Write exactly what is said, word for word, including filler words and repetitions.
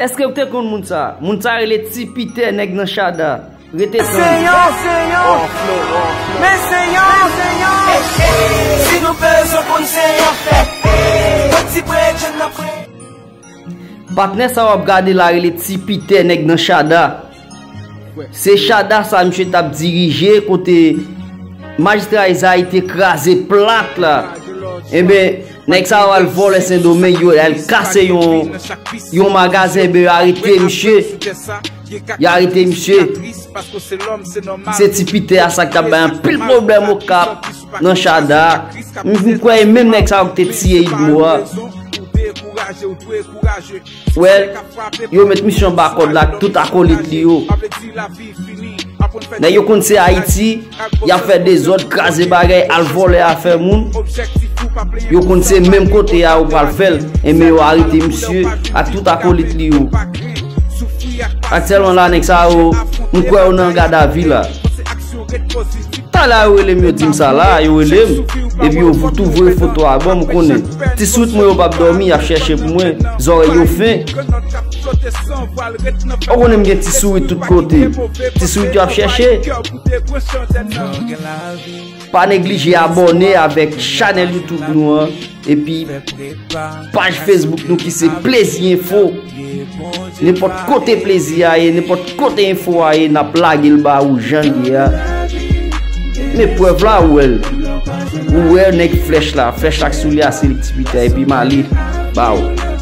Èske w te konn moun sa? Moun sa rele Ti Pitè, nèg nan Chada. Rete tann. Seyon, seyon. Men seyon, seyon. Si nou bezwen konn seyon fè. Yon ti bredjenn nan pre. Patnè sa w ap gade la rele Ti Pitè, nèg nan Chada. Se Chada sa misye t ap dirije kote majistra Ezayi te kraze plat la. Enben, nèg sa yo al vòlè Sendomeng, yo al kase yon, yon magazen, enben yo arete misye. Yo arete misye. Se Ti Pitè a sa k t ap bay anpil pwoblèm Okap nan Chada. M, m kwè e menm nèg sa yo ki te tiye Idmo a. Wè, yo met misye anba kòd la ak tout akolit li yo. Nèg yo konn se Ayiti, y ap fè dezòd, kraze bagay, al vòlè afè moun. Yo konn se menm kote a yo pral fè l, enben yo arete misye ak tout akolit li yo. Aktyèlman la, nèg sa yo, m kwè yo nan gadavi la. Talè a yo rele m, yo di m sa la, yo rele m. Epi yo tou voye foto a ban m, ou konnen. Ti sourit mwen yo p ap dòmi, y ap chèche pou mwen. Zòrèy yo fen. Ou konnen m gen ti sourit tout kote. Ti sourit yo ap chèche. Pa neglije abòne avèk chanèl YouTube nou an. Epi paj Facebook nou ki se Plezi Enfo. Nenpòt kote plezi a ye, nenpòt kote enfo a ye, n ap lage l ba ou jan l ye a. Men prèv la, ou wè l. Ou wè nèg flèch la, flèch la k sou li a, se li k Ti Pitè, epi m ale ba ou.